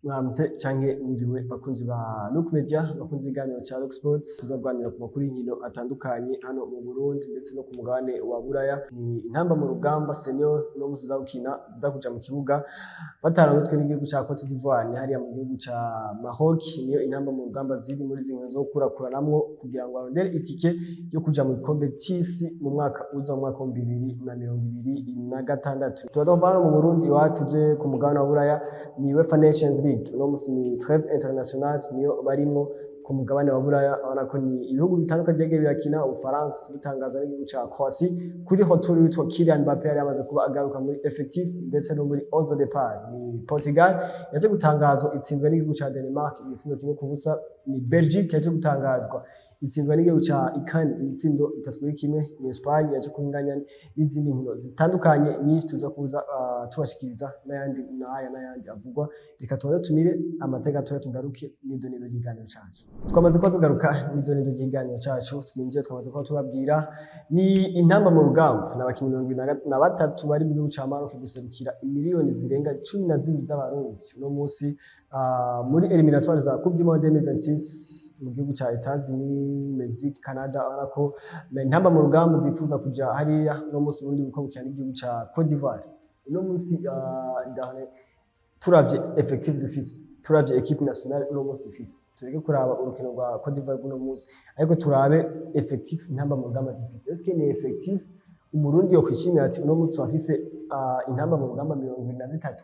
Mwaramutse canke mwiriwe, bakunzi ba Look Media, bakunzi b'ibiganiro ca Look Sports. Tuzaganira ku makuru y'inkino atandukanye hano mu Burundi ndetse no ku mugabane wa Buraya. Ni Intamba mu Rugamba senior no musi ziza gukina, ziza kuja mu kibuga bataramutwe n'igihugu ca Cote d'Ivoire, ni hariya mu gihugu ca Maroc. Niyo Intamba mu Rugamba ziri muri izi nkino zo gukurakuranamwo kugira ngo barondere itike yo kuja mu gikombe c'isi mu mwaka uza, mu mwaka wa 2026. Tuba tuva hano mu Burundi iwacu tuje ku mugabane wa Buraya. Ni UEFA Nations League, uno musi ni trêve internationale niyo barimwo ku mugabane wa Buraya. Urabona ko ni ibihugu bitandukanye vyagiye birakina. Ubufaransa butangazwa n'igihugu ca Croatie kuri retour witwa Kylian Mbappé, yari yamaze kuba agaruka muri effectif ndetse no muri 11 de départ. Ni Portugal yaje gutangazwa itsinzwe n'igihugu ca Denmark igitsindo 1-0. Ni Belgique yaje gutangazwa itsinzwe n'igihugu ca Ukraine ibitsindo 3-1. Ni Espagne yaje kunganya, n'izindi nkino zitandukanye nyinshi tuza kuza tubashikiriza n'ayandi n'aya n'ayandi avugwa. Reka tubanze tumire amateka gatoya, tugaruke n'idonido ry'ikiganiro cacu. Twamaze kuba tugaruka n'idonido ry'ikiganiro cacu, twinjiye. Twamaze kuba tubabwira ni Intamba mu Rugamba n'abakinyi 23 bari mu gihugu ca Maroc guserukira imiliyoni zirenga 12 z'Abarundi uno musi muri éliminatoires za Coupe du Monde 2026 mu gihugu ca Etats-Unis, Mexique, Canada. Urabona ko Intamba mu Rugamba zifuza kuja hariya. Uno musi ubundi buriko bukina n'igihugu ca Cote d'Ivoire. Uno musi ndahane turavye effectif dufise, turavye équipe nationale uno musi dufise, tureke kuraba urukino rwa Cote d'Ivoire rw'uno musi, ariko turabe effectif Intamba mu Rugamba zifise. Est-ce que ni effectif Umurundi yokwishimira ati uno musi turafise Intamba mu Rugamba 23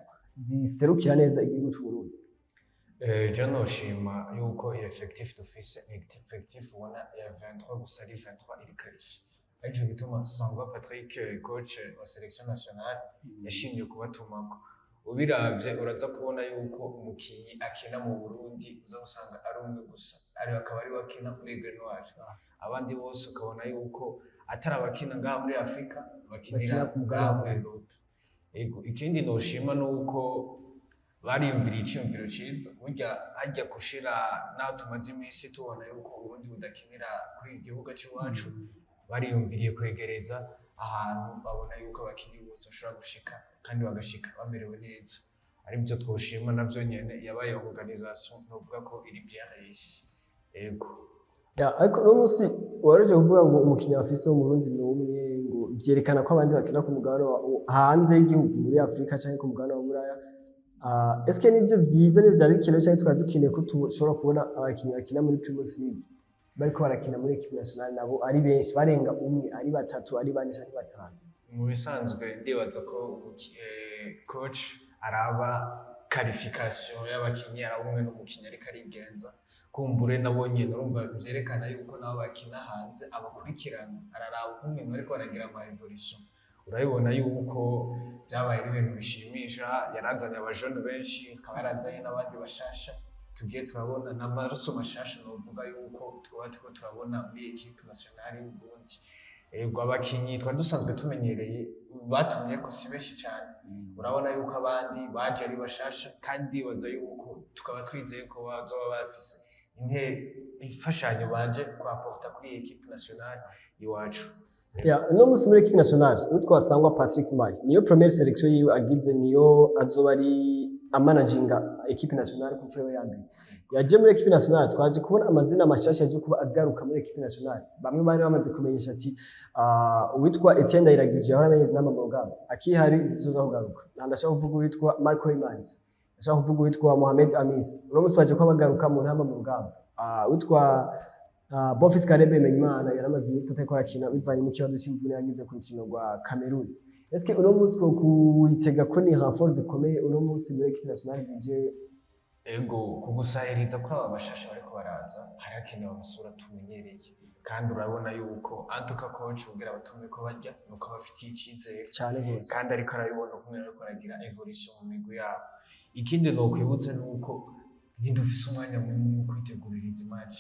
ziserukira neza igihugu c'u Burundi? Je noshima yuko iyo effectif dufise ni effectif ubona ya 23 gusa, ari 23 iri qualifié. Arico gituma Sangwa Patrick, coach wa sélection nationale, yashimye kubatumako. Ubiravye uraza kubona yuko umukinyi akina mu Burundi uza gusanga ari umwe gusa, ari akaba ari we akina muri Aigle Noir. Abandi bose ukabona yuko atari abakina ngaha muri Afrika, bakinira Bakina ku ngaha mugabane. muri Europe. Ego, ikindi noshima nuko bariyumviriye iciyumviro ciza burya hajya gushira, naho tumaze iminsi tubona yuko Uburundi budakinira kuri iki gihugu c'iwacu, bariyumviriye kwegereza ahantu babona yuko abakinyi bose bashobora gushika kandi bagashika bamerewe neza, aribyo twoshima navyo nyene. Yabaye organisation novuga ko iri bien réussie, ego. Ya, ariko uno munsi waroje kuvuga ngo umukinyi bafise w'Umurundi ni umwe, ngo vyerekana ko abandi bakina ku mugabane hanze y'igihugu, muri Afrika canke ku mugabane wa Buraya. Est-ce que nivyo vyiza, nivyo vyari bikenewe, canke twari dukeneye ko tushobora kubona abakinyi bakina muri Primus League bariko barakina muri équipe nationale nabo ari benshi, barenga umwe, ari batatu, ari bane canke batanu? Mu bisanzwe ndibaza ko coach araba qualification y'abakinyi, araba umwe n'umukinyi ariko arigenza. Kumbure nabo nyene urumva vyerekana yuko nabo bakina hanze abakurikirana, araraba ukungene bariko baragira ama évolution. Urabibona yuko vyabaye ari ibintu bishimisha. Yarazanye abajene benshi, akaba yarazanye n'abandi bashasha tugiye turabona n'amaraso mashasha. Novuga yuko twaba turiko turabona muri équipe nationale y'u Burundi. Ego, abakinyi twari dusanzwe tumenyereye batumye ko si benshi cyane. Urabona yuko abandi baje ari bashasha, kandi ndibaza yuko tukaba twizeye ko bazoba bafise inte imfashanyo baje kwaporta kuri iyi équipe nationale iwacu. Ya, uno munsi muri équipe nationale uwitwa Sangwa Patrick May niyo première sélection yiwe agize, niyo azoba ari amanaginga équipe nationale ku nshuro ya mbere yaje muri équipe nationale. Twaje kubona amazina mashasha yaje kuba agaruka muri équipe nationale. Bamwe bari bamaze kumenyesha ati uwitwa Etienne Ndayiragije yahora amenyereza Intamba mu Rugamba akihari bizoza kugaruka. Ndashaka kuvuga uwitwa Marco Imanzi, ndashaka kuvuga uwitwa Mohamed Amis. Uno munsi baje kuba bagaruka mu Ntamba mu Rugamba. Uwitwa Bonfils Caleb Bimenyimana yaramaze iminsi atariko arakina bivanye n'ikibazo c'imvune yagize ku rukino rwa Cameroon. Est-ce que uno munsi ko kuwitega ko ni renfort zikomeye uno munsi muri équipe nationale zije? Ego, kugusahiriza kuri aba bashasha bariko baraza, hari hakenewe amasura tumenyereye, kandi urabona yuko antuka coach kugira abatume ko barya nuko abafitiye icizere. Cyane gose. Kandi ariko arabibona kumwe ariko aragira évolution mu migwi yabo. Ikindi nokwibutsa nuko ntidufise umwanya munini wo kwitegurira izi match,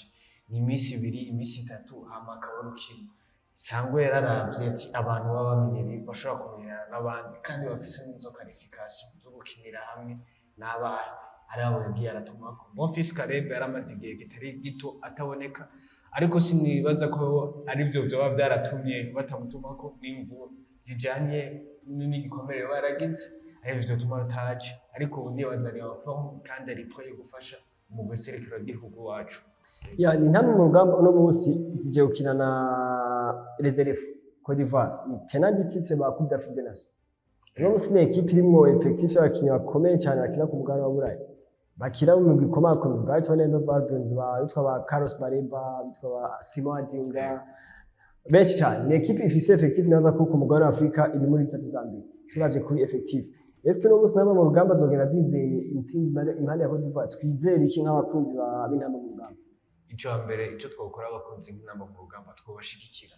ni iminsi 2, iminsi 3, hama akaba urukino. Sangwe yararavye ati abantu baba bamenyereye, bashobora kumenyerana n'abandi kandi bafise n'izo qualification zo gukinira hamwe n'abahe, ari abo yagiye aratumako. Bonfils Caleb yaramaze igihe kitari gito ataboneka, ariko sinibaza ko aribyo vyoba vyaratumye batamutumako, n'imvu zijanye n'igikomere yoba yaragize. Arivyo vyotuma ataje, ariko ubu ndibaza ari en forme kandi ari prêt yo gufasha umugwi serukiragihugu wacu. Ya, ni Intamba mu Rugamba uno munsi zigiye gukina na Les Éléphants Côte d'Ivoire, ni tenant du titre ba Coupe d'Afrique des Nations. Uno munsi ni équipe irimwo effectif y'abakinyi bakomeye cyane bakina ku mugabane wa Burayi, bakina mu migwi ikomakomeye, Brighton and Hove Albion, ba bitwa ba Carlos Baleba, bitwa ba Simon Adingra, benshi cyane. Ni équipe ifise effectif naza ko ku mugabane wa Afrika iri muri zitatu za mbere turavye kuri effectif. Est-ce que uno munsi Intamba mu Rugamba zogenda zizeye intsinzi impande ya Côte d'Ivoire? Twizere iki nk'abakunzi ba b'Intamba mu Rugamba? Ico mbere, ico twokora abakunzi b'Intamba mu Rugamba, twobashigikira,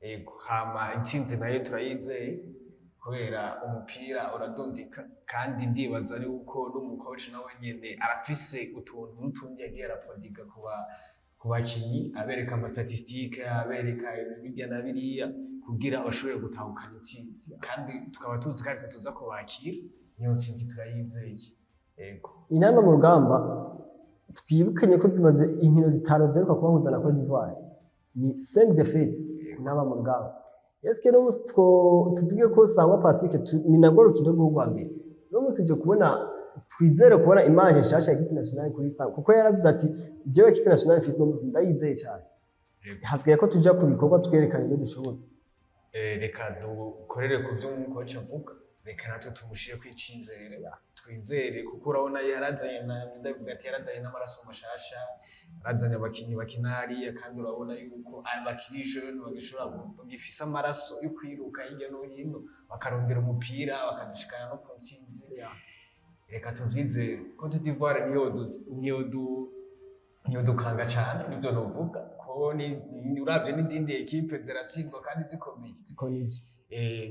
yego. Hama intsinzi nayo turayizeye kubera umupira uradundika, kandi ndibaza yuko n'umukoci nawe nyene arafise utuntu n'utundi yagiye araprodiga ku bakinyi, abereka ama statistiques, abereka ibirya na biriya kugira bashobore gutahukana intsinzi, kandi tukaba tuzi kandi twe tuza kubakira niyo ntsinzi, turayizeye, yego. Intamba mu Rugamba, twibukanye ko zimaze inkino zitanu ziheruka kubahuza na Côte d'Ivoire, ni 5 défaites ku Ntamba mu Rugamba. Est-ce que no musi two tuvuge ko Sangwa Patrick ni nagwo rukino rw'urwa mbere no musi tuje kubona, twizere kubona image nshasha ya équipe nationale kuri Sangwa, kuko yaravuze ati: "Jewe équipe nationale mfise no musi ndayizeye cyane, hasigaye ko tuja ku bikorwa twerekana ibyo dushoboye." Reka dukorere ku byo umukoci avuga, reka natwe tumushire ko icizere, twizere, kuko urabona yarazanye na, ndavuga ati yarazanye n'amaraso mashasha, yarazanye abakinyi bakina hariya, kandi urabona yuko bakiri jeune, bagishobora bagifise amaraso yo kwiruka hirya no hino, bakarondera umupira, bakadushikana no ku ntsinzi. Reka tuvyizere. Cote d'Ivoire ntiyodukanga cane, nivyo novuga ko uravye n'izindi équipes ziratsindwa kandi zikomeye. Ziko nivyo.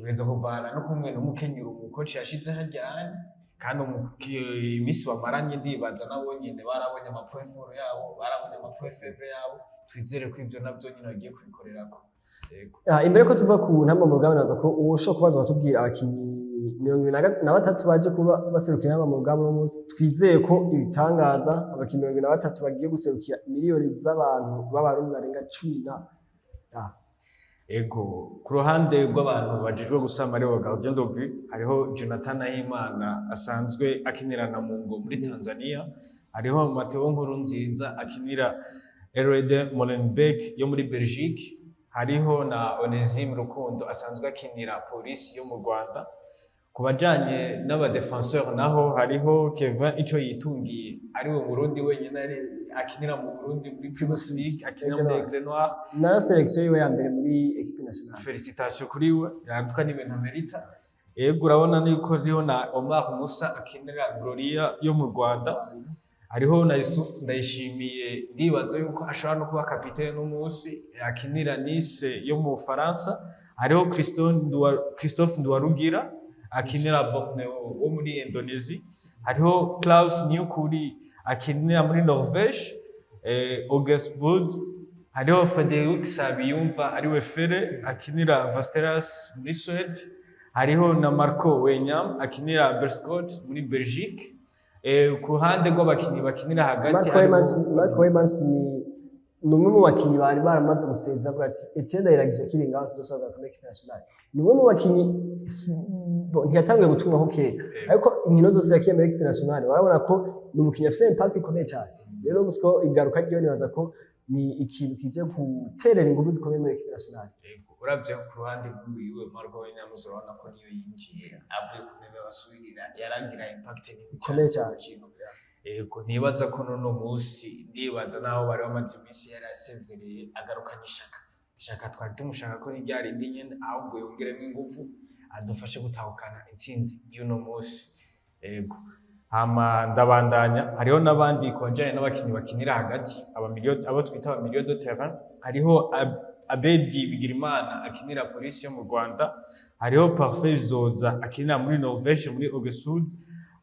Biza kuvana no kumwe n'umukenyero umukoci yashize haryane, kandi imisi bamaranye ndibaza nabo nyene barabonye ama points forts yabo, barabonye ama points faibles yabo. Twizere ko ivyo navyo nyene bagiye kubikorerako, yego. Ah, imbere ko tuva ku Ntamba mu Rugamba, naza ko uwo ushobora kubaza batubwira abakinyi 23 baje kuba baserukira Intamba mu Rugamba uno munsi. Twizeye ko ibitangaza, abakinyi 23 bagiye guserukira miliyoni z'abantu b'Abarundi barenga cumi na. Ah, Ego, ku ruhande rw'abantu bajejwe gusama, aribo gardien de but, hariho Jonathan Nahimana asanzwe akinira na Mungo muri Tanzania, hariho Mateo Nkurunziza akinira RD Molenbeek yo muri Belgique, hariho na Onesime Rukundo asanzwe akinira Polisi yo mu Rwanda. Ku bajanye n'aba défenseurs naho, hariho Kevin Ico Yitungiye, ariwe Murundi wenyine ari akinira mu Burundi muri Primus League, akinira muri Aigle Noir. Nayo sélection yiwe ya mbere muri équipe nationale. Félicitations kuri we, yanduka n'ibintu amerita. Yego, urabona niko hariho na Omar Musa akinira Gloria yo mu Rwanda, hariho na Yusuf Ndayishimiye, ndibaza yuko ashobora no kuba kapitene n'umunsi, akinira Nice yo mu Bufaransa, hariho Christophe Nduwarugira akinira Borneo wo muri Indonesia, hariho Klaus Niyukuri akinira muri Norvège, Augsburg, hariho Frederic Sabiyumva ariwe Fere akinira Västerås muri Suède, hariho na Marco Wenyam akinira Beerschot muri Belgique. Ku ruhande rw'abakinyi bakinira hagati, Marco Weymans. Marco Weymans ni umwe mu bakinyi bari baramaze guseza, avuga ati: "Etienne Ndayiragije akiri ngaho sinzoshobora muri équipe nationale." Ni umwe mu bakinyi bon, ntiyatanguye gutumwaho kera, ariko inkino zose yakiye muri équipe nationale barabona ko ni umukinyi afise impact ikomeye cyane. Rero musiko igaruka ryiwe, nibaza ko ni ikintu kije guterera ingufu zikomeye muri équipe nationale. Yego, uravye ku ruhande rwiwe Marco Weymans, urabona ko niyo yinjiye avuye ku ntebe basubirira yaragira impact nini ikomeye cyane. Mukino. Yego, nibaza ko nono munsi, ndibaza naho bari bamaze iminsi yari asezereye, agarukanye ishaka, ishaka twari tumushaka ko ni rya rindi nyene, ahubwo yongeremo ingufu adufashe gutahukana intsinzi y'uno munsi. Yego, hama ndabandanya, hariho n'abandi ku bajanye n'abakinyi bakinira hagati, aba milieu, abo twita aba milieu de terrain, hariho Abedi Bigirimana akinira Polisi yo mu Rwanda, hariho Parfait Zoza akinira muri Norvège muri Haugesund,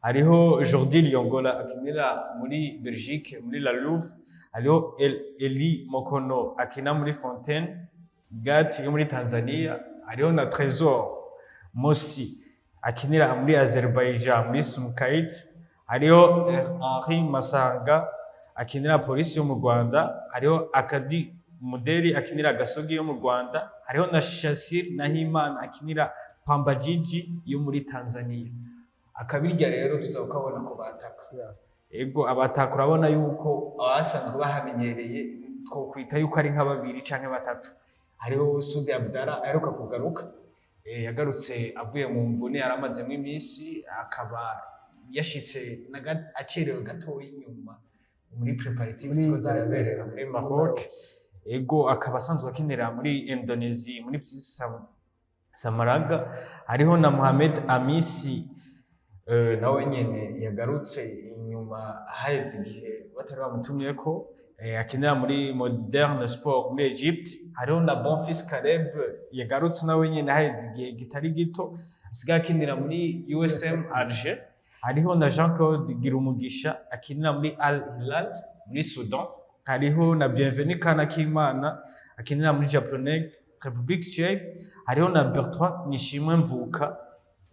hariho Jordi Liongola akinira muri Belgique muri La Louve, hariho Eli Mokono akina muri Fountain Gate yo muri Tanzania, hariho na Trésor Mosi akinira muri Azerbaijan muri Sumkait, hariho Henri Masanga akinira Polisi yo mu Rwanda, hariho Akadi Muderi akinira Gasogi yo mu Rwanda, hariho na Shasir Nahimana akinira Pamba Jiji yo muri Tanzania. Akabirya rero tuza kukabona ko bataka. Ego, abataka urabona yuko abasanzwe bahamenyereye twokwita yuko ari nka babiri canke batatu. Hariho Sudi Abdara aheruka kugaruka, yagarutse avuye mu mvune yaramazemo iminsi, akaba yashitse acerewe gatoya inyuma muri préparatifs Muri ziko zirabera muri Maroc. Ego, akaba asanzwe akinira muri Indonesia muri Persis Samarinda. Hariho na Mohamed Amisi, nawe nyene yagarutse inyuma haheze igihe batari bamutumyeko, akinira muri Modern Sport muri Egypt. Hariho na Bonfils Caleb yagarutse nawe nyene haheze igihe kitari gito, asigaye akinira muri USM Alger. Hariho na Jean Claude Girumugisha akinira muri Al Hilal muri Sudan. Hariho na Bienvenu Kanakimana akinira muri Jablonec, République Tchèque. Hariho na Bertrand Nishimwe Mvuka,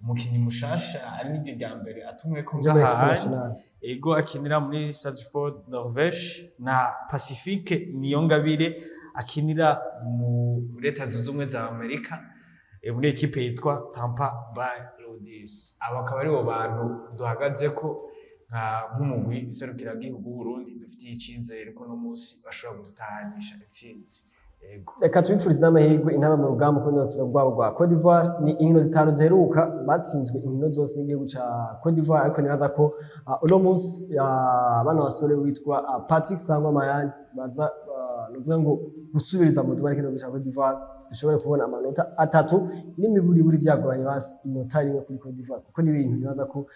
umukinyi mushasha ari niryo rya mbere atumweko Uje muri équipe ngaha. nationale. Ego, akinira muri Sarpsborg, Norvège, na Pacifique Niyongabire akinira mu Leta Zunze Ubumwe za Amerika, muri ekipe yitwa Tampa Bay Rowdies. Abo akaba aribo bantu duhagaze ko nk'umugwi serukiragihugu w'Uburundi dufitiye icizere ko uno munsi bashobora kudutahanisha intsinzi. Ego. Reka tubifurize n'amahirwe intama mu rugamba ku rukino rwabo rwa Cote d'Ivoire. Ni inkino zitanu ziheruka batsinzwe inkino zose n'igihugu ca Cote d'Ivoire, ariko nibaza ko uno munsi bano basore witwa Patrick Sangwa Mayani baza nuvuga ngo gusubiriza mu dubari kino gihugu ca Cote d'Ivoire, dushobore kubona amanota atatu n'imiburiburi vyagoranye, basi inota rimwe kuri Cote d'Ivoire, kuko ni ibintu nibaza ko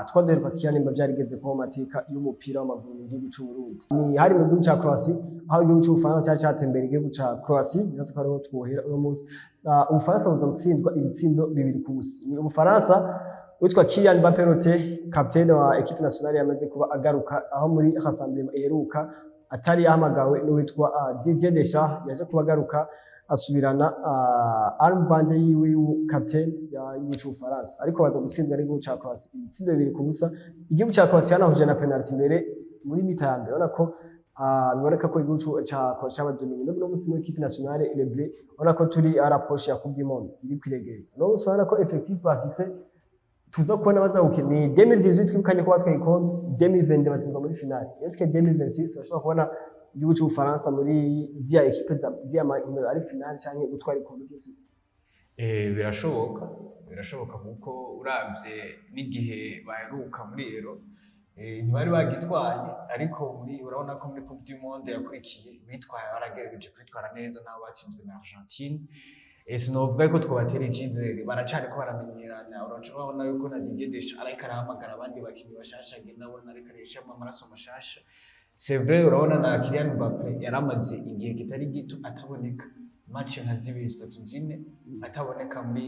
twaduheruka kera nimba vyarigeze kuba mu mateka y'umupira w'amaguru mu gihugu c'u Burundi. Ni hari mu gihugu ca Croatie, aho igihugu c'Ubufaransa cari catembera igihugu ca Croatie. Nibaza ko ariho twohera uno munsi. Ubufaransa buza gutsindwa ibitsindo 2-0. Ni Ubufaransa witwa Kylian Mbappé Lottin, capitaine wa équipe nationale, yamaze kuba agaruka aho muri rassemblement iheruka atari yahamagawe n'uwitwa Didier Deschamps. Yaje kuba agaruka asubirana armband yiwe y'u capitaine y'igihugu c'Ubufaransa, ariko baza gutsindwa n'igihugu ca Croatie ibitsindo 2-0. Igihugu ca Croatie canahuje na penalty mbere muri mi-temps ya mbere. Urabona ko biboneka ko igihugu ca Croatia cabadominé. No munsi muri équipe nationale Les Bleus, urabona ko turi à l'approche ya Coupe du Monde iri kwiregereza. No munsi urabona ko effectif bafise tuza kubona baza gukina ni 2018. Twibukanye ko batwaye igikombe 2022, batsindwa muri finale. Est-ce que 2026 bashobora kubona igihugu c'Ubufaransa muri ziriya équipe za ziriya mankino ari finale canke gutwara igikombe cyose? Birashoboka, birashoboka, kuko uravye n'igihe baheruka muri Euro, ntibari bagitwaye, ariko muri urabona ko muri Coupe du Monde yakurikiye bitwaye, baragerageje kwitwara neza naho batsinzwe na Argentine. Sinovuga ko twobatera icizere, baracariko baramenyerana. Uraca urabona yuko na Didier Deschamps ariko arahamagara abandi bakinyi bashasha, agenda abona ariko arashiramo amaraso mashasha. C'est vrai, urabona na Kylian Mbappé yaramaze igihe kitari gito ataboneka, match nka zibiri, zitatu, zine ataboneka muri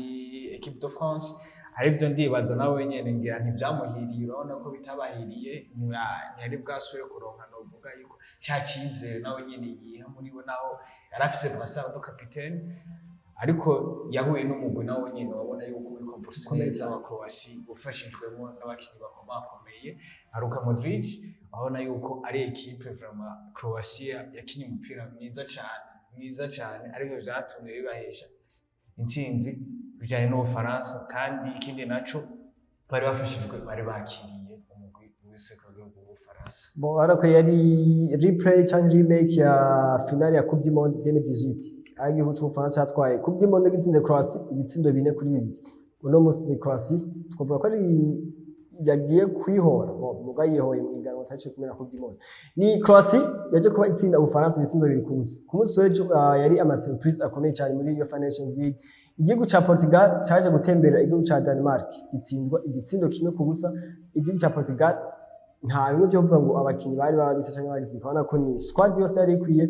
équipe de France. Arivyo ndibaza nawe nyene ngira ntivyamuhiriye. Urabona ko bitabahiriye, ntiyari bwasubire kuronka novuga yuko ca cizere nawe nyene yiha muri we, naho yari afise brassard de capitaine, ariko yahuye n'umugwi nawe nyene wabona yuko uri composé neza wa Croatie, ufashijwemo n'abakinyi bakomakomeye nka Luka Modric. Urabona yuko ari équipe vraiment Croatia yakinye umupira mwiza cane, mwiza cane, arivyo vyatumye bibahesha intsinzi bijanye n'Ubufaransa. Kandi ikindi naco bari bafashijwe, bari bakiriye umugwi w'iserukiragihugu w'Ubufaransa. Bon, urabona ko yari replay cyangwa remake ya finale ya Coupe du Monde 2018, aho igihugu c'Ubufaransa cyatwaye Coupe du Monde gitsinze Croatie ibitsindo 4-2. Uno munsi ni Croatie twavuga ko ari yagiye kwihora. Bon, muga yihoye mu iganwa tace kumwe na Coupe du Monde. Ni Croatie yaje kuba itsinda Ubufaransa ibitsindo 2-0. Ku munsi w'ejo yari ama surprise akomeye cyane muri UEFA Nations League. Igihugu ca Portugal caje gutembera igihugu ca Denmark, gitsindwa igitsindo 1-0. Igihugu ca Portugal nta bimwe byo kuvuga ngo abakinyi bari babise canke bagize, ukabona ko ni squad yose yari ikwiye,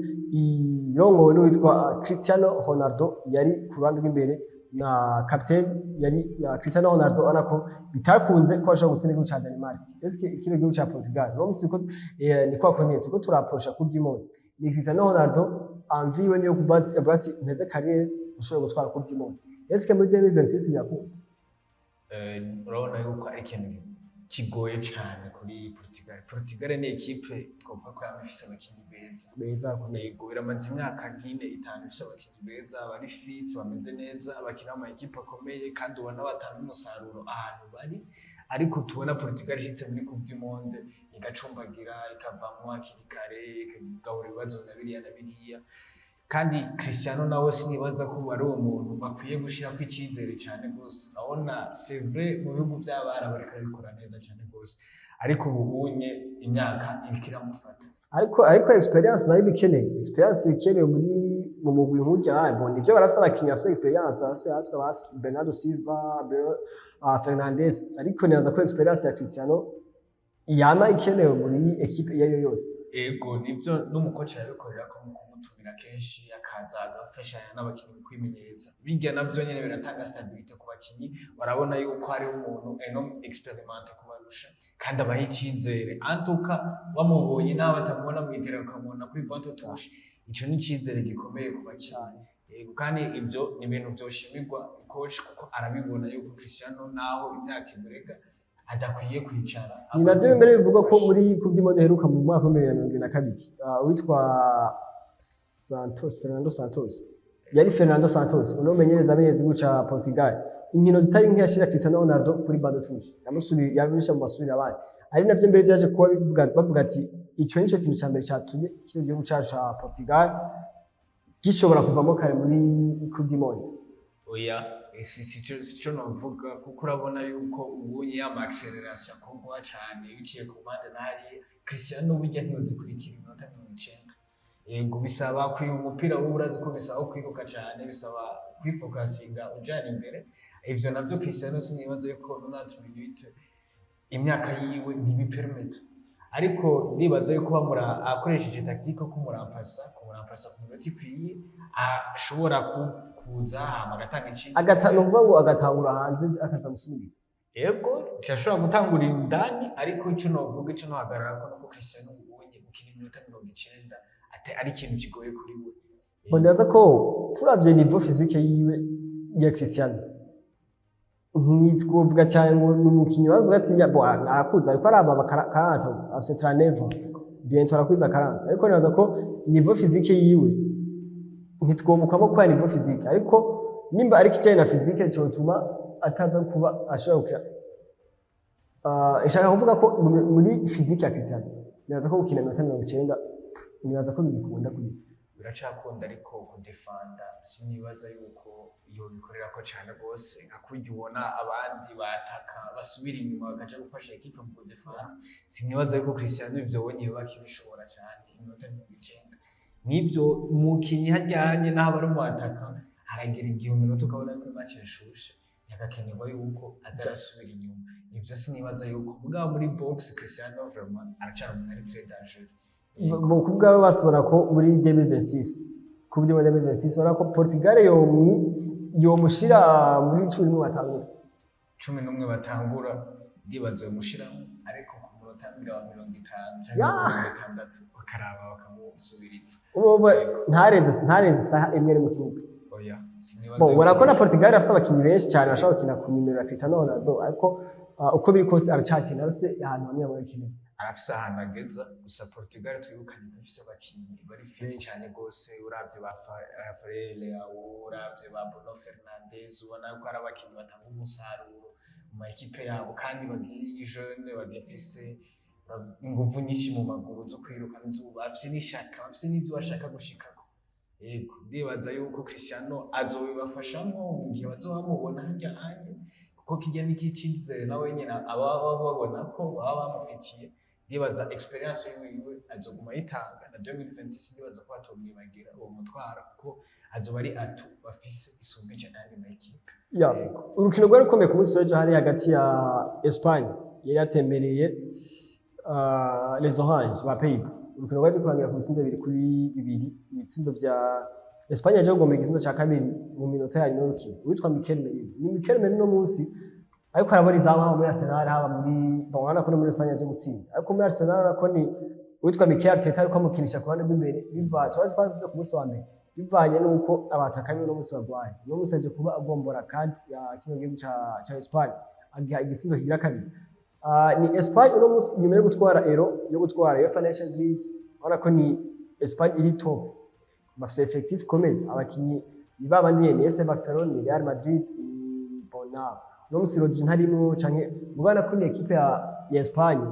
irongowe n'uwitwa Cristiano Ronaldo yari ku ruhande rw'imbere na capitaine yari ya Cristiano Ronaldo. Ubona ko bitakunze ko bashobora gutsinda igihugu ca Denmark. Est-ce que kino gihugu ca Portugal no turiko ni kwa konyene turiko turapprocha Coupe du Monde, ni Cristiano Ronaldo envie we niyo kuba avuga ati mpeze carrière ushobora gutwara Coupe du Monde? Est-ce que muri 2026 birakunda? Urabona yuko ari ikintu kigoye cane kuri Portugal. Portugal ni équipe twavuga ko yama ifise abakinyi beza. Beza bakomeye. Yego, iramaze imyaka nk'ine, itanu ifise abakinyi beza bari fit, bameze neza, bakina mu ma équipe akomeye kandi ubona batanga umusaruro ahantu bari. Ariko tubona Portugal ishitse muri Coupe du Monde igacumbagira, ikavamwo hakiri kare, ikagahura ibibazo na biriya na biriya. Kandi Cristiano nawe sinibaza ko ari uwo muntu bakwiye gushirako icyizere cyane rwose. Urabona, c'est vrai, mu bihugu by'Abarabu ariko arabikora neza cyane rwose, ariko ubu unye imyaka iriko iramufata. Ariko expérience nayo iba ikenewe, expérience ikenewe muri mu mugwi nk'urya. Ah, bon, nivyo, barafise abakinyi bafise expérience, bafise hatwa ba Bernardo Silva, Bruno Fernandes, ariko nibaza ko expérience ya Cristiano yama ikenewe muri équipe iyo ariyo yose. Ego, nivyo, n'umu coach arabikorera ko mu kumutumira kenshi akaza agafashanya n'abakinyi mu kwimenyereza. Bijya navyo nyene biratanga stabilité ku bakinyi, barabona yuko hariho umuntu eno expérimenté kubarusha kandi abaha icizere. Antuka bamubonye, nawe batamubona mw'iterambere, ukamubona kuri banc de touche, ico ni icizere gikomeye ku bakinyi. Yego, kandi ibyo ni ibintu vyoshimirwa coach kuko arabibona yuko Cristiano naho imyaka imurega adakwiye kwicara. Ni navyo mbere bivugwa ko muri Coupe du Monde iheruka mu mwaka wa 2022, uwitwa Santos, Fernando Santos, yari Fernando Santos uno menyereza amenyereza igihugu ca Portugal, inkino zitari nke yashira Cristiano Ronaldo kuri banc de touche, yamusubiye yamusha mu masubira abandi. Ari navyo mbere vyaje kuba bivuga, bavuga ati ico nico kintu ca mbere catumye kino gihugu cacu ca Portugal gishobora kuvamo kare muri Coupe du Monde. Oya, sico novuga, kuko urabona yuko ubunye ya accélération akorwa cane biciye ku mpande na hariya, Cristiano burya ntiyozikurikira iminota 90. Yego, bisaba kwiba umupira, wowe urazi ko bisaba kwiruka cane, bisaba kwifokasinga ujana imbere. Ivyo navyo Cristiano sinibaza yuko 90 minutes imyaka yiwe ntibipermeta. Ariko ndibaza yuko bamura akoresheje tactique kumuramplasa ku minota ikwiye, ashobora kuza hama agatanga icizere. Agata, ni ukuvuga ngo agatangura hanze akaza gusubira. Yego, ashobora gutangura indani, ariko ico novuga, ico nohagarara ko nuko Cristiano ubonye gukina iminota 90 ari ikintu kigoye kuri we. Bon, nibaza ko turavye niveau physique yiwe ya Cristiano, ntitwovuga cyane ngo ni umukinyi bavuga ati ya bo arakuze, ariko araba 40, afise 39, bientôt arakwiza 40. Ariko nibaza ko niveau physique yiwe ntitwomukamo kwa niveau physique, ariko nimba ariko ikijyanye na physique cotuma ataza kuba ashobora gukina. Ishaka kuvuga ko muri physique ya Cristiano, nibaza ko gukina iminota 90, nibaza ko bigikunda kuri Biracakunda, ariko kudefanda sinibaza yuko yobikorera ko cane rwose nka kurya ubona abandi bataka basubira inyuma bakaja gufasha équipe mu kudefanda. Sinibaza yuko Cristiano ivyo bonye yoba akibishobora cane iminota 90. N'ivyo umukinyi hajyanye n'aho aba ari umwataka, haragera igihe umunota ukabona yuko match yashushe, yagakenerwa yuko aza arasubira inyuma. Ivyo sinibaza yuko, mugabo muri box Cristiano vraiment aracari umuntu ari très dangereux. Mu kubwawe basobora ko muri 2026, ku buryo muri 2026 ubona ko Portugal yomushira muri 11 batangura? 11 batangura, ndibaza yomushiramo, ariko ku munota wa 50 canke 60 bakaraba bakamusubiriza. Ubu ntarenze isaha imwe ari mu kibuga. Oya, sinibaza. Bon, yuko ubona ko na Portugal afise abakinyi benshi cyane bashobora gukina ku nimero ya Cristiano Ronaldo, ariko uko biri kose aracakina, arafise ahantu hamwe hamwe akeneye. Arafise ahantu ageza. Gusa Portugal twibukanye ko ifise abakinyi bari fit cyane gose. Uravye ba Rafael Leao, uravye ba Bruno Fernandes, ubona ko ari abakinyi batanga umusaruro mu ma équipe yabo kandi bagiye jeune, bagifise inguvu nyinshi mu maguru zo kwiruka n'izuba, bafise n'ishaka, bafise n'ivyo bashaka gushikako. Yego, ndibaza yuko Cristiano azobibafashamwo mu gihe bazoba bamubona harya anye, kuko kirya ni icizere nawe nyene aba babona ko baba bamufitiye. Ndibaza expérience yiwe azoguma ayitanga na 2026, ndibaza ko batomwibagira uwo mutwara kuko azoba ari atout bafise isumbije n'ayandi ma équipe. Ya, urukino rwari rukomeye ku munsi w'ejo hari hagati ya Espagne yari yatembereye Les Oranges ba Pays-Bas. Urukino rwaje kurangira ku bitsindo 2-2, ibitsindo vya Espagne yaje kugomba igitsindo ca kabiri mu minota ya nyuma y'urukino. Uwitwa Mikel Merino. Ni Mikel Merino munsi ariko arabona izamu haba muri Arsenal, haba muri, bon, urabona ko no muri Espagne yaje gutsinda. Ariko muri Arsenal urabona ko ni uwitwa Mikel Arteta ariko amukinisha ku ruhande rw'imbere, biva twaje twabivuze ku munsi wa mbere, bivanye n'uko abataka biwe uno munsi barwaye. Uno munsi aje kuba agombora kandi ya kino gihugu ca Espagne agiha igitsindo kigira kabiri. Ni Espagne uno munsi nyuma yo gutwara Euro, yo gutwara UEFA Nations League, urabona ko ni Espagne iri top, bafise effectif ikomeye, abakinyi ni babandi nyene, FC Barcelone, ni Real Madrid, ni bon, No musi Rodri ntarimwo, canke mubana ko ni équipe ya Espagne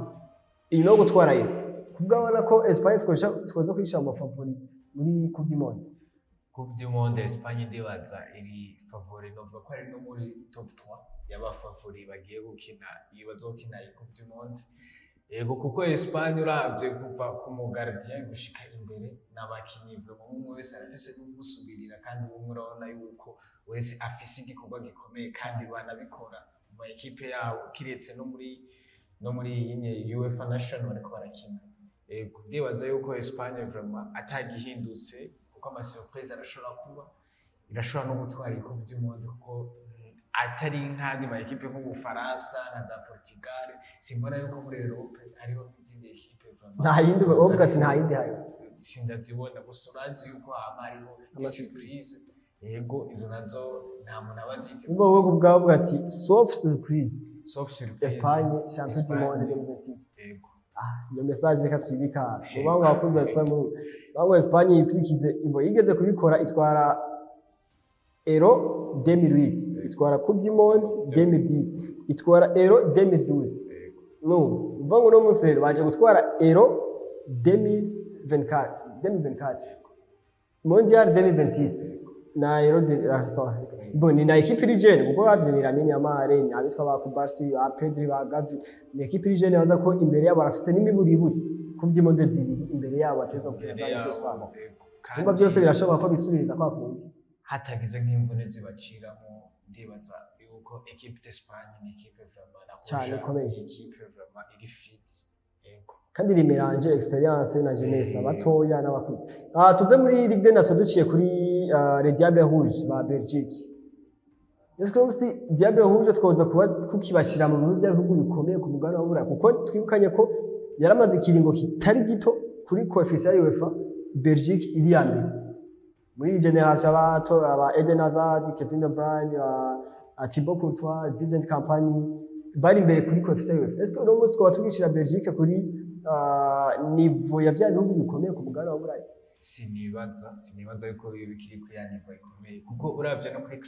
inyuma yo gutwara Euro. Kubwabona ko Espagne twoza kwisha mu ma favoris muri Coupe du Monde? Coupe du Monde, Espagne ndibaza iri favori, novuga ko ari no muri top 3 y'aba favoris bagiye gukina iyo bazokina iyi Coupe du Monde. Yego, kuko Espagne uravye kuva ku mu gardien gushika imbere n'abakinyi vraiment umwe wese arafise n'umusubirira, kandi umwe urabona yuko wese afise igikorwa gikomeye kandi banabikora mu ma équipe yabo, kiretse no muri iyi nye UEFA National bariko barakina. Yego, ndibaza yuko Espagne vraiment atagihindutse, kuko ama surprise arashobora kuba, irashobora no gutwara iyi Coupe du Monde, kuko atari nk'andi ma équipe nk'Ubufaransa, nka za Portugal. Simbona yuko muri Europe hariho nk'izindi équipe vraiment. Nta yindi, wovuga ati nta yindi hayo? Sindazibona, gusa urazi yuko hama hariho Ama surprise. Yego, izo nazo nta muntu aba aziteguye. Ubwo wowe ubwawe uvuga ati sauf surprise, Sauf surprise, Espagne champion du Espagne. monde 2026. Yego. Iyo message reka tuyibika mu bamwe abakunzi ba Espagne, mu bamwe Espagne yikurikize imbo yigeze kubikora, itwara Euro 2008, itwara Coupe du Monde 2010, itwara Euro 2012. Yego. No uvuga ngo uno munsi rero baje gutwara Euro 2024, 2024 Mondial 2026 na Euro de bon, ni na équipe iri jeune, kuko bavye ni Lamine Yamal, ni abitwa ba Cubarsi, ba Pedri, ba Gavi. Ni équipe iri jeune, baza ko imbere yabo barafise n'imiburiburi Coupe du Monde zibiri imbere yabo bateza gukina Imbere za yabo, Espagne. Yego. Kumva byose birashoboka ko bisubiriza kwa kundi. Hatagize nk'imvune zibaciramo, ndibaza yuko équipe d'Espagne ni équipe vraiment na Cyane ikomeye. Ni équipe vraiment iri fit. Yego. Kandi ri mélange expérience na jeunesse, abatoya n'abakuze. Tuve muri Ligue des Nations duciye kuri Les Diables Rouges ba Belgique. Est-ce que si Diables Rouges twoza kuba tukibashira mu bihugu by'ibihugu bikomeye ku mugabane wa Buraya? Kuko twibukanye ko yaramaze ikiringo kitari gito kuri coefficient ya UEFA Belgique iri ya mbere muri iyi génération, abato aba Eden Hazard, Kevin De Bruyne, ba Thibaut Courtois, Vincent Kompany bari imbere kuri coefficient ya UEFA. Est-ce que uno munsi twaba tugishira Belgique kuri niveau ya bya bihugu bikomeye ku mugabane wa Buraya? Sinibaza yuko biba bikiri kuri ya niveau ikomeye, kuko uravye no kuri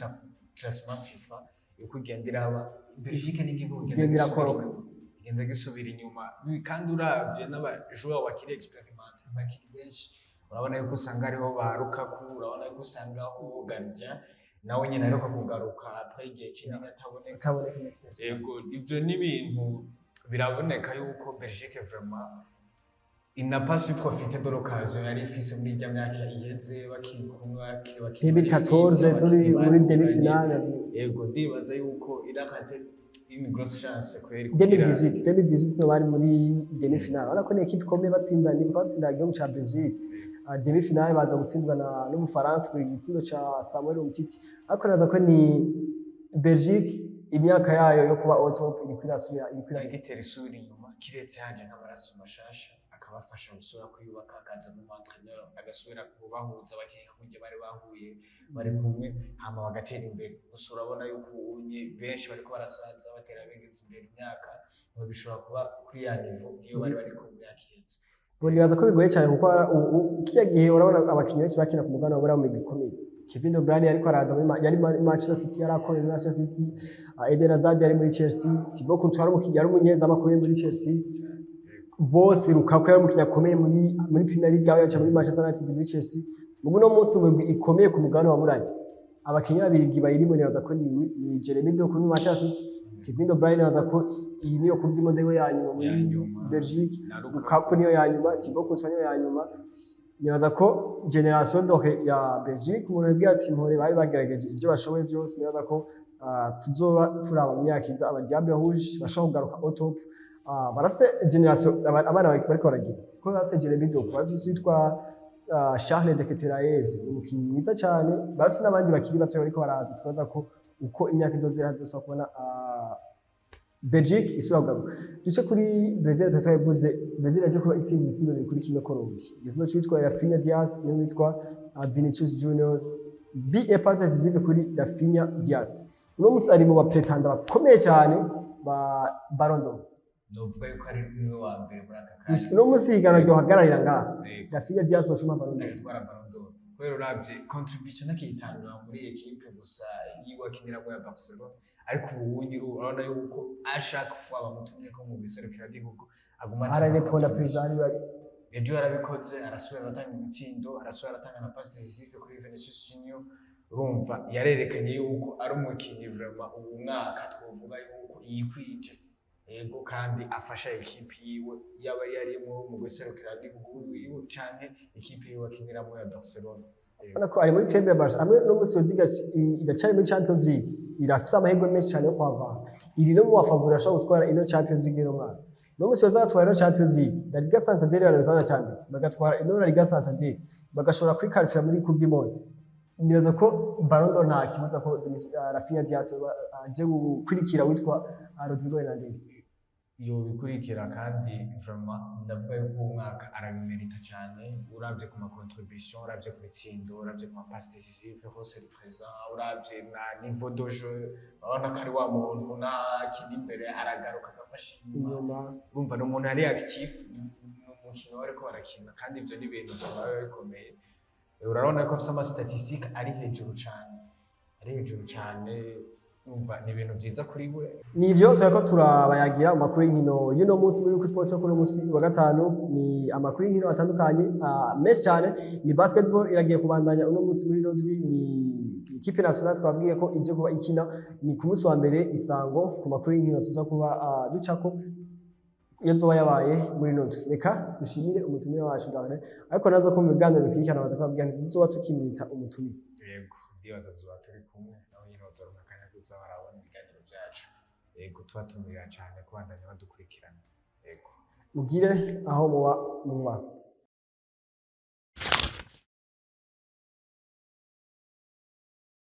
classement FIFA uko igenda iraba, Belgique ni igihugu igenda Igenda gisubira irakoroka. inyuma, igenda gisubira inyuma. Kandi uravye n'aba joueurs bakiri expérimentés bakiri benshi, urabona yuko usanga hariho ba Lukaku, urabona yuko usanga uwo gardien nawe nyene aheruka kugaruka après igihe kinini ataboneka. Kaboneka. Yego, ivyo ni ibintu biraboneka yuko Belgique vraiment il n'a pas su profiter de l'occasion yari ifise muri irya myaka iheze bakiri kumwe, bakiri muri 2014 fit, turi abakinyi muri baduganye. demi finale. Yego, ndibaza yuko irarate une grosse chance kweri kugira 2018, 2018 bari muri demi finale, urabona ko ni équipe ikomeye, batsinda, ni batsinda igihugu ca Brazil. Demi finale baza gutsindwa na n'Ubufaransa ku gitsindo ca Samuel Umtiti, ariko naza ko ni Belgique imyaka yayo yo kuba au top iriko irasubira, iriko iragera. Igitera isubira inyuma, kiretse haje nk'amaraso mashasha akabafasha gusubira kwiyubaka, akaza n'umu entraîneur agasubira kubahuza abakinyi nka kurya bari bahuye bari kumwe, hama bagatera imbere. Gusa urabona yuko ubunye benshi bariko barasaza, batera begeza imbere imyaka, ntibagishobora kuba kuri ya niveau nk'iyo bari bariko mu myaka iheze. Bo nibaza ko bigoye cyane, kuko kiya gihe urabona abakinyi benshi bakina ku mugabane wa Buraya mu migwi ikomeye. Kevin De Bruyne yariko araza muri yari muri Manchester City, yari akomeye muri Manchester City. Eden Hazard yari muri Chelsea, Thibaut Courtois yari umukinyi, yari umunyezamu akomeye muri Chelsea bose, Lukaku yari umukinyi akomeye muri Premier League aho yaca muri Manchester United, muri Chelsea. Mugu no munsi mu migwi ikomeye ku mugabane wa Buraya, abakinyi babiri bayirimo nibaza ko ni Jeremy Doku muri Manchester City, Kevin De Bruyne, nibaza ko iyi niyo Coupe du Monde ya nyuma muri Ya nyuma. Belgique. Na Lukaku. Lukaku niyo ya nyuma, Thibaut Courtois niyo ya nyuma. Nibaza ko génération dorée ya Belgique, umuntu yabwiye ati mpore bari bagerageje ibyo bashoboye byose. Nibaza ko tuzoba turaba mu myaka iza aba Diable Rouge bashobora kugaruka au top. Barafise génération abana bariko baragira, kuko barafise Jeremy Doku, barafise uwitwa Charles de Ketelaere, umukinyi mwiza cyane, barafise n'abandi bakiri bato bariko baraza. Twaza ko uko imyaka izoza iraza kubona Belgique isubira kugaruka. Duce kuri Brazil, tutari twabivuze. Brazil yaje kuba itsinda ibitsindo 2-1 Colombia, igitsindo c'uwitwa Raphinha Dias n'uwitwa Vinicius Junior. Bi et passe décisive kuri Raphinha Dias. Uno musi ari mu ba prétendants bakomeye cyane ba Ballon d'Or. Novuga yuko ari niwe wa mbere muri aka kanya. Uno musi higanwa ryohagararira ngaha, Yego. Raphinha Dias washuma Ballon d'Or. Atwara Ballon d'Or kubera uravye contribution akiyitanga muri équipe gusa yiwe akiniramo ya Barcelona. Ariko ubu unyi urabona yuko ashaka fois bamutumye ko mu gihugu aguma atanga Ararepona. Contribution. Perezida ari Ejo yarabikoze, arasubira aratanga ibitsindo, arasubira aratanga na passe décisive kuri Vinicius Junior. Urumva yarerekanye yuko ari umukinnyi vraiment ubu mwaka twovuga yuko yikwije, yego, kandi afasha ekipi yiwe, yaba yarimo mu gihugu wiwe canke ekipe yiwe akiniramo ya Barcelona. Yego. Urabona ko ari muri club ya Barca hamwe no musi yoziga iracari muri Champions League, irafise amahirwe menshi cyane yo kuhavana, iri no mu ba favoris ashobora gutwara ino Champions League ino mwaka. No musi yoza gatwara ino Champions League, La Liga Santander barabikora cyane, bagatwara ino La Liga Santander, bagashobora kwikarifira muri Coupe du Monde, nibaza ko Ballon d'Or nta kibazo ko Raphinha Dias aje gukurikira witwa Rodrigo Hernandez. Yobikurikira, kandi vraiment ndavuga yuko uwo mwaka arabimerita cyane. Uravye ku ma contribution, uravye ku bitsindo, uravye ku ma passe décisive, hose ari présent. Uravye na niveau de jeu, urabona ko ari wa muntu ntakina imbere, aragaruka agafasha inyuma. Inyuma. Urumva ni umuntu ari actif mu mukino bariko barakina, kandi ivyo ni ibintu biba bikomeye. Urabona ko afise ama statistique ari hejuru cane, ari hejuru cane. Urumva ni ibintu vyiza kuri we. Nivyo turiko turabayagira mu makuru y'inkino y'uno munsi muri Yuko Sport yo kuri uno munsi wa gatanu. Ni amakuru y'inkino atandukanye, menshi cyane. Ni basketball iragiye kubandanya uno munsi muri Rodri, ni équipe nationale twabwiye ko ije kuba ikina, ni ku munsi wa mbere isango ku makuru y'inkino tuza kuba ducako iyo zoba yabaye muri Rodri. Reka dushimire umutumire wacu Darlene, ariko naza ko mu biganiro bikurikirana baza kubabwira nti tuzoba tukimwita umutumire. Yego, ndibaza tuzoba turi kumwe nawe nyine, bazoronka akanya kuza barabona ibiganiro byacu. Yego, tubatumira cyane kubandanya badukurikirana, yego. Mugire aho muba muba.